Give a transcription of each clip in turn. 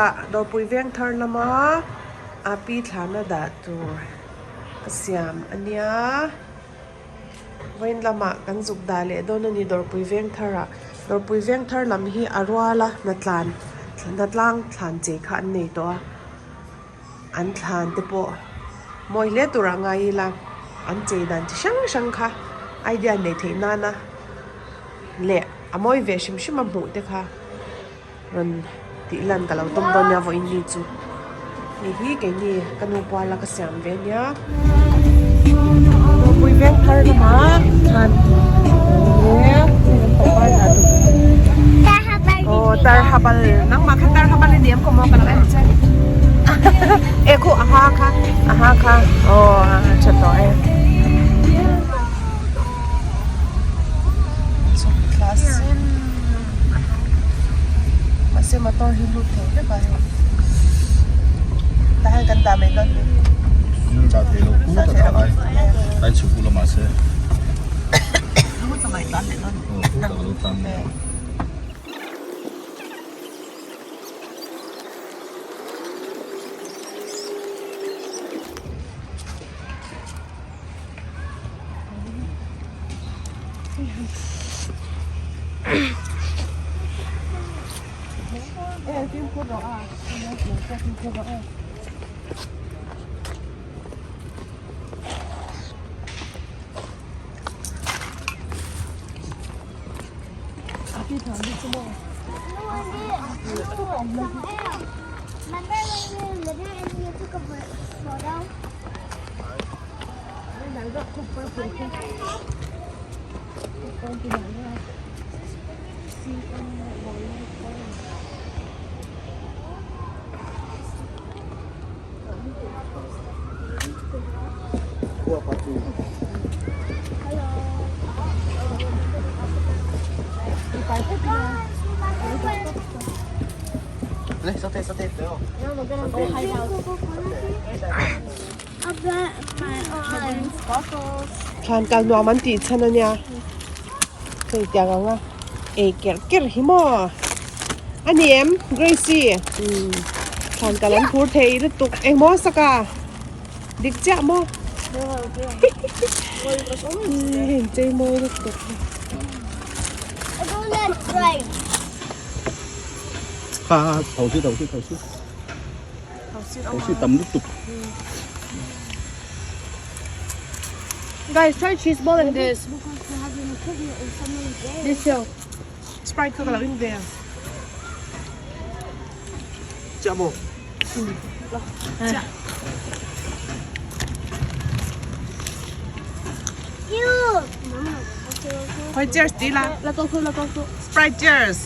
Hetah Dawrpui Vengthar lama api thlana dah tur ka siam a nia. Vawiin lamah kan zuk dah leh dawn a ni Dawrpui Vengtharah. Dawrpui Vengthar lam hi a ruala hnatlan hnatlang thlan chei kha an nei tawh a. An thlan te pawh mawi hle turah ngai ila an chei dan chi hrang hrang kha idea nei theih nana leh a mawi ve hrim hrim a hmuh te kha rawn tih lan ka lo tum dawn nia vawiin ni chu hei hi keini ka nu puala ka siam ve nia ropui veng thar lamah thlan aw tarhabal nangmah kha tarhabal i ni em kawmaw ka lo en che e khu a ha kha a ha kha aw a tha tawh e chhuk thla sin mahse motor hi lut thei vek a hei tah hian kan dah mai dawn ni dah thei lo ku ka dah lai ai chhuk ula mahse lu ta mai tan leh dawn aw ku ta lo tan leh Thlan kal nuam an tih chhan a nia hei tiang ang a ei kerh kerh hi maw a ni em Gracie umm thlan kal an phur thei lutuk engmaw saka dik chiah maw hei chei mawi lutuk. Ha ha tho si tho si tho si tho si tam lutuk. Guys, try cheese ball and this. This hill. Sprite kha ka lo in ve. Chiah maw? Chiah. Khoi cheers ti la. Sprite cheers.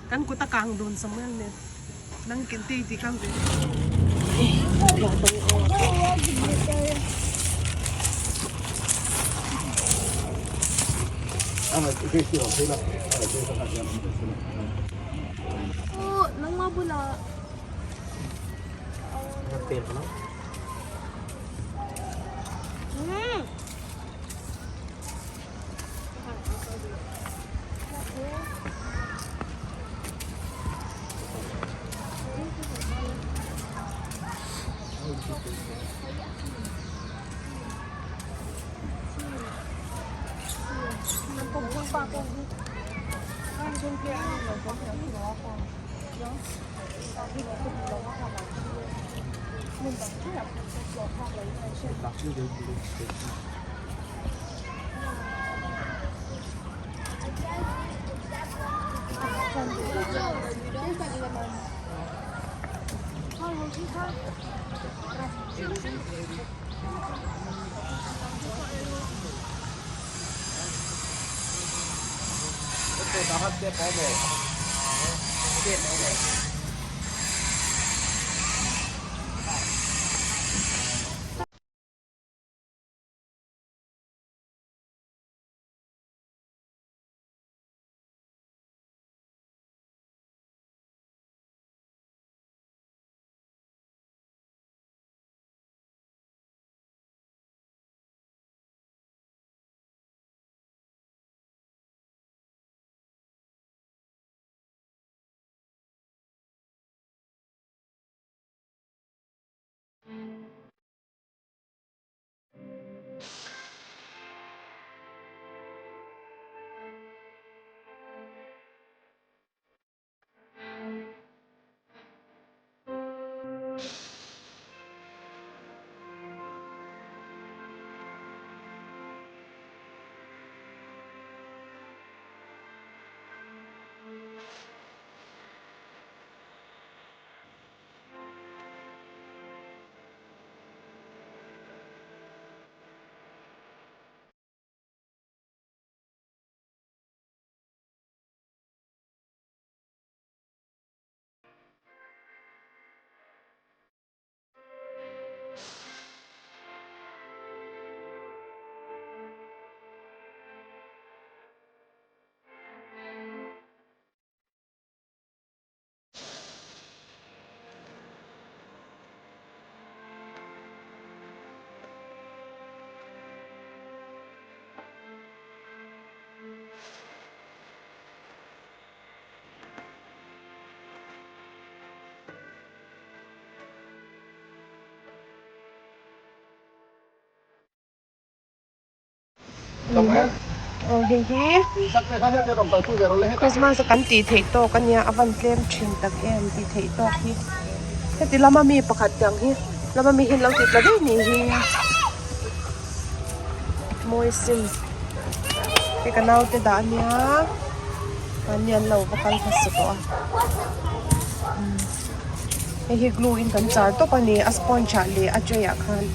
Kan kut a kang dun Samuel nen. Nang kin ti ti kang ve. Aw hei hi Christmas a kan tih theih tawk a nia a van tlem thin tak em tih theih tawk hi heti lama mi pakhat tiang hi lama mi hi an lo ti tla daih ni hi mawi sin hei ka naute dah a nia mahni an lo va kal hmasa tawh a hei hi glue in kan char tawp a ni a sponge ah leh a tray ah khan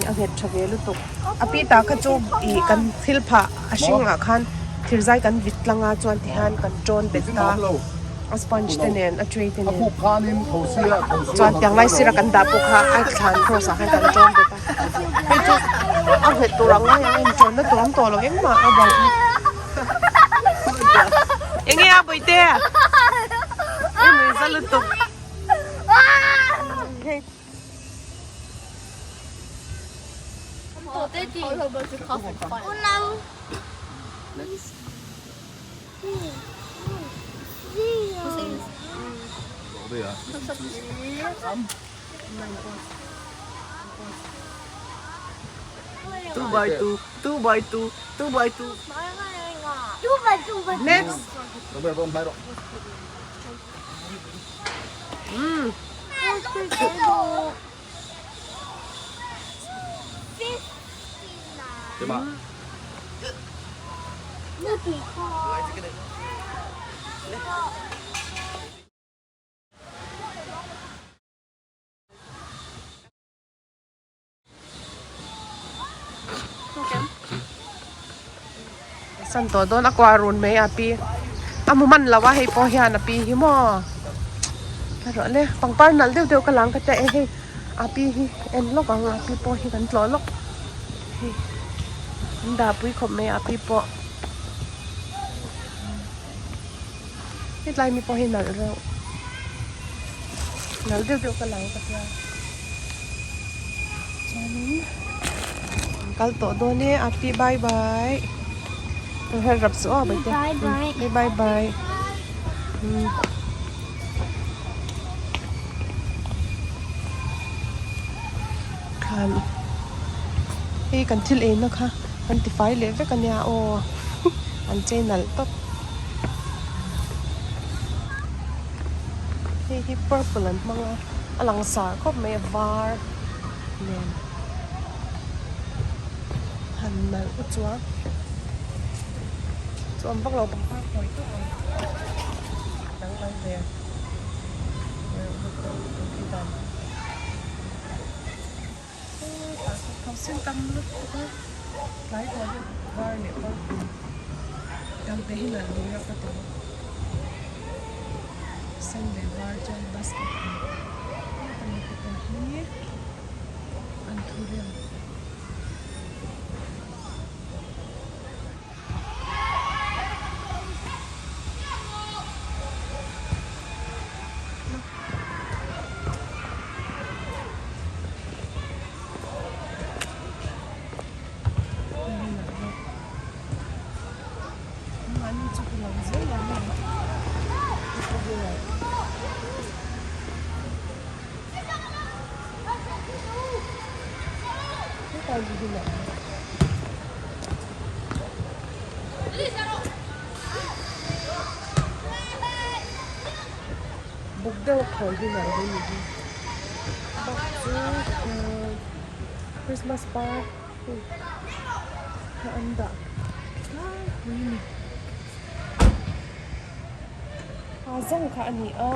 a nghet tha ve lutuk. A pi ta kha chu ih kan thil phah a hringah khan thirzai kan vit tlang a chuan tihian kan tawn bet ta a sponge te nen a tray te nen chuan tiang lai sira kan dah pawh kha a thlan cross ah khan kan tawn bet a hei chu a nghet tur ang ngai ang a intawn na tur awm tawh lo engmah a buaipui enge a bawihte i nui za lutuk hei. Two by two, two by two, two by two. Next. San tawh dawn a kuah run mai a pi a hmu hman lo a hei pawh hian a pi hi maw ka rawh le pangpar nalh deuh deuh ka lang ka tia e hei a pi hi en lawk ang a pi pawh hi kan tlawh lawk hei an dah pui khawp mai a pi pawh hetlai mi pawh hi nalh reuh nalh deuh deuh ka lang ka tia chuanin an kal tawh dawn e a pi bye bye her rap suh aw baite bye bye bye khan hei kan thil ei na kha kan ti fai leh vek ania aw an chei nalh tawp. Hei hi purple an hmang a a langsar khawp mai a var nen han nalh u chuang chuan vak lo pangpar khawi tawp ang danglam ve Thau tam lutuk a tlai tawh hi var leh purple dang te hi nalh dun reuh ka ti bawk sen leh var chuan basket ang heta hi an thu rem. Buk deuh khawi hi nalh ve ni hi bak chu ahh christmas par hei kha an dah tlangpui a ni a zawng kha a ni a.